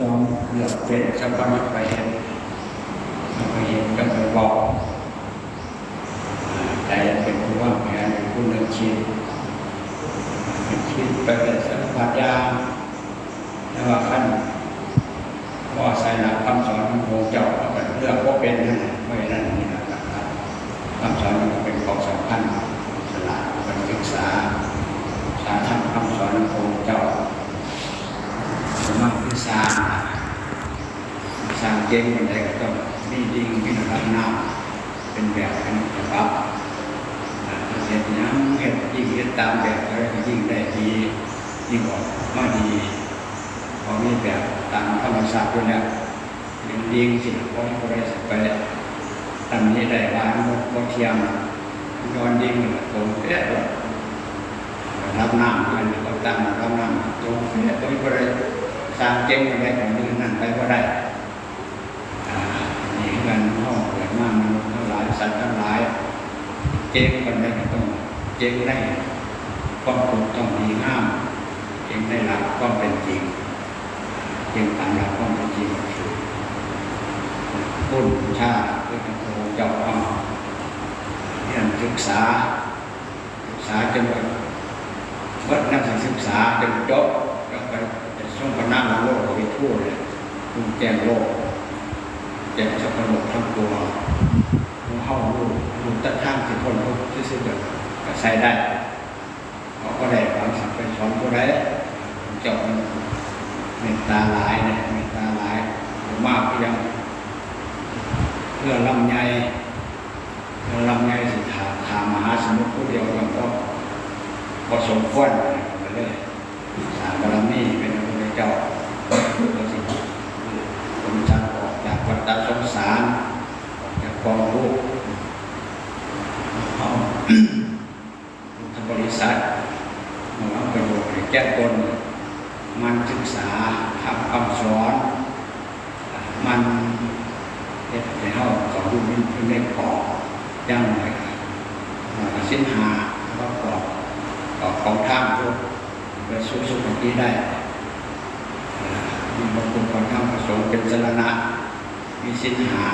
ຕ້ອງເລືອກເປັນສະພາບໄປເຮັດ ໄປເຮັດກັບໄປເວົ້າ. ໃຈເປັນຜູ້ວາງແຜນ ເປັນຜູ້ນຶກຄິດ ຄິດໄປສາລະພັດຢ່າງ. ແຕ່ວ່າຄັນບໍ່ອາໄສຫຼັກຄຳສອນຂອງພະເຈົ້າ ເຮົາກໍເລືອກບໍ່ເປັນນັ້ນແຫຼະ. ເພາະນັ້ນນີ້ລະ ຫຼັກຄຳສອນມັນກໍເປັນຂອງສຳຄັນ. ສະຫຼາດໄປສຶກສາ ສາທຳຄຳສອນຂອງພະເຈົ້າ ສະມາທິສ້າງ ສ້າງເກັ່ງປານໃດກໍຕ້ອງມີດິ່ງ ມີລະດັບນ້ຳ ເປັນແບບເປັນສະບັບ. ເຮັດຫຍັງ ເຮັດ ຍິ່ງເຮັດຕາມແບບເທົ່າໃດກໍຍິ່ງໄດ້ດີ ຍິ່ງອອກມາດີ ເພາະມີແບບຕາມທຳມະຊາດຢູ່ແລ້ວ. ເປັນດິ່ງຊີ້ນະ ບໍ່ມີຜູ້ໃດຊິໄປຕຳໜິໄດ້ວ່າມັນບໍ່ ບໍ່ທ່ຽງ. ມັນຍ້ອນດິ່ງນີ້ລະ ຕົງເປະໂລດ. ລະດັບນ້ຳ ເພິ່ນກໍຕັ້ງລະດັບນ້ຳຕົງເປະ ບໍ່ມີຜູ້ໃດສ້າງເກັ່ງປານໃດກໍຢືນນັ້ນໄປບໍ່ໄດ້. ອາ ນີ້ຄືກັນ ເຮົາເກີດມາມະນຸດທັງຫຼາຍ ສັດທັງຫຼາຍ ເກັ່ງປານໃດກໍຕ້ອງເກັ່ງໃນຄວາມຖືກຕ້ອງດີງາມ ເກັ່ງໃນຫຼັກຄວາມເປັນຈິງ ເກັ່ງຕາມຫຼັກຄວາມເປັນຈິງ ຄືຄຸນບູຊາ ຄືພະພຸດທະເຈົ້າເຮົາ ຮຽນສຶກສາ ສຶກສາຈົນວ່າເບິດນັກສຶກສາຈົນຈົບ ແລ້ວກໍໄປຊົງພະນາມໂລກເປັນຄູແຫຼະ ຮູ້ແຈ້ງໂລກ ແຈ້ງສັບພະໂລກທັງປວງ. ເຮົາຮູ້ ຮູ້ແຕ່ທາງທີ່ພົ້ນທຸກຊື່ໆ ກໍໃຊ້ໄດ້. ເຮົາບໍ່ໄດ້ຫວັງຊິໄປສອນຜູ້ໃດ. ເຈົ້າເມດຕາຫຼາຍເດ້ ເມດຕາຫຼາຍ ມາຄືຫຍັງ ເຮືອລຳໃຫຍ່ ເຮືອລຳໃຫຍ່ຊິຂ້າມມະຫາສະໝຸດຜູ້ດຽວກໍບໍ່ ບໍ່ສົມຄວນ ກໍເລີຍ ສ້າງບາລະມີເປັນພະພຸດທະເຈົ້າ ເພື່ອຊິຂົນສັດອອກຈາກວັດຕະສົງສານ ອອກຈາກກອງທຸກ. ເຮົາ ພຸດທະບໍລິສັດ ມາຫວັງປະໂຫຍດໃຫ້ແກ່ຕົນ ໝັ່ນສຶກສາທຳຄຳສອນ ໝັ່ນເຮັດໃຫ້ເຮົາເຂົ້າຢູ່ໃນ ຢູ່ໃນຂອບ ຢ່າງໜ້ອຍກໍສິນຫ້າ ແລ້ວກໍຂອບ ຂອບຂອງທາງ ເພື່ອໄປສູ່ສຸຄະຕິໄດ້. ມີພະພຸດທະ ພະທຳ ພະສົງເປັນສະລະນະ ມີສິນຫ້າ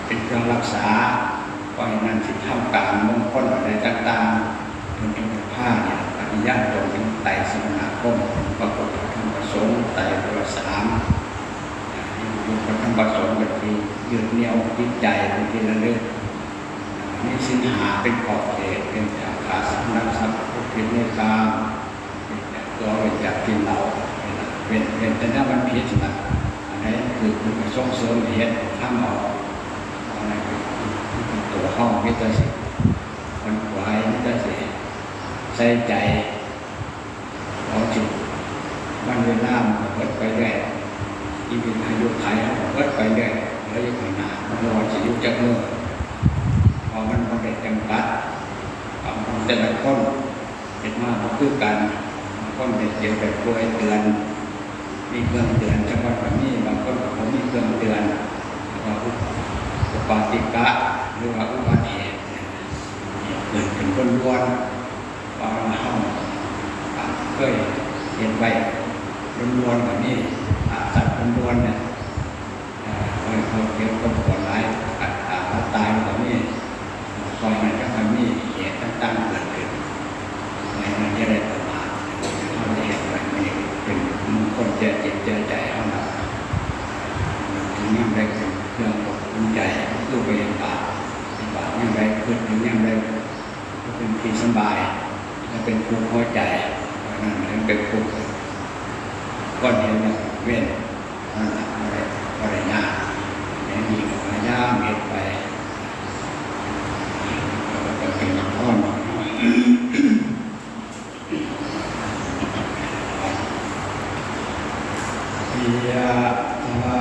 ເປັນເຄື່ອງຮັກສາ. ເພາະເຫດນັ້ນ ສິນທຳການມຸງຄົນອັນໃດຕ່າງໆ ເພິ່ນຈຶ່ງໄດ້ພານີ້ລະ ປະຕິຍານຕົນເຖິງໄຕສະລະນະຄົມ ພະພຸດທະ ພະທຳ ພະສົງ ໄຕໂພລະສາມ. ຢູ່ພະທຳ ພະສົງ ເປັນທີ່ຍຶດໜ່ຽວຈິດໃຈ ເປັນທີ່ລະລຶກ. ມີສິນຫ້າເປັນຂອບເຂດ ເວັ້ນຈາກຂ້າສັດ ລັກຊັບ ປະພຶດຜິດໃນກາມ ເວັ້ນຈາກຕົວະ ເວັ້ນຈາກກິນເຫຼົ້າ ເວັ້ນ ເວັ້ນແຕ່ແນວມັນຜິດຫັ້ນລະ. ອັນໃດມັນຖືກ ເພິ່ນກໍສົ່ງເສີມໃຫ້ເຮັດ ທຳເອົາ. ອັນນັ້ນຄືຕົວເຮົາ ມີແຕ່ຊິຂວນຂວາຍ ມີແຕ່ຊິໃສ່ໃຈ ເຮົາຊິ ວັນເວລາມັນກໍເບິດໄປເລື້ອຍ ຊີວິດອາຍຸໄຂເຮົາກໍເບິດໄປເລື້ອຍ ເຫຼືອຢູ່ຂ້າງໜ້າ ບໍ່ຮູ້ວ່າຊິຢູ່ຈັກມື້ ເພາະມັນບໍ່ໄດ້ຈຳກັດ. ຄວາມຂອງແຕ່ລະຄົນ ເຮັດມາບໍ່ຄືກັນ ບາງຄົນໄດ້ເຈັບໄດ້ປ່ວຍເດືອນ ມີເຄື່ອງເຕືອນ ຈັກວັນກໍມີ ບາງຄົນກໍບໍ່ມີເຄື່ອງເຕືອນ ເອີ້ນວ່າອຸປະປາຕິກະ ຫຼືວ່າອຸບັດເຫດ ເກີດຂຶ້ນດ່ວນໆ ວ່າເຮົາເຄີຍເຮັດໄວ້ດ່ວນໆ ກໍມີ ອາ ສັດດ່ວນໆ ເອີ ເຮົາເຈັບຄົນປວດຫຼາຍ ອາດຕາຍກໍມີ ເພາະນັ້ນ ກໍມີເຫດຕ່າງໆເກີດຂຶ້ນ ເພາະນັ້ນ ຢ່າໄດ້ປະໝາດ ເຮົາໄດ້ເຮັດໄວ້ນີ້ ເປັນມຸງຄົນແກ່ຈິດແກ່ໃຈເຮົານະ ເຖິງຍາມໃດເປັນເຄື່ອງອົບອຸ່ນໃຈ ຄືໄປເຮັດບາບ ເຮັດບາບຍາມໃດ ຄິດເຖິງຍາມໃດ ເປັນທີ່ສະບາຍ ແລະ ເປັນທຸກຫົວໃຈ ເພາະນັ້ນ ເປັນທຸກ ຄວນເຮັດແລ້ວເວັ້ນ ນັ້ນລະ ບໍ່ໄດ້ ບໍ່ໄດ້ຍາກ ແຕ່ດີກໍພະຍາຍາມເຮັດໄປ ແລ້ວກໍຈະເປັນນະຄອນ. ຍະຖາ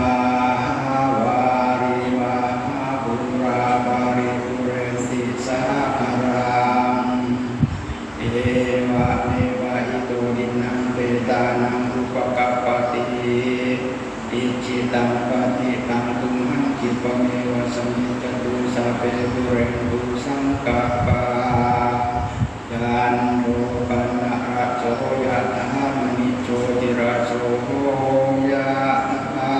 ວາລິວະຫາ ປູຣາ ປະລິປູເຣນຕິ ສາຄະລັງ ເອວະເມວະ ອິໂຕ ທິນນັງ ເປຕານັງ ອຸປະກັບປະຕິ ອິດຖິຕັງ ປັດຖິຕັງ ຕຸມຫັງ ຂິບປະເມວະ ສະມິດຈະຕຸ ສັບເປ ປູເຣນຕຸ ສັງກັບປາ ຈັນໂທ ປະນະລະໂສ ຍະຖາ ມະນິ ໂຊຕິລະໂສ ຍະຖາ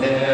ແຕ່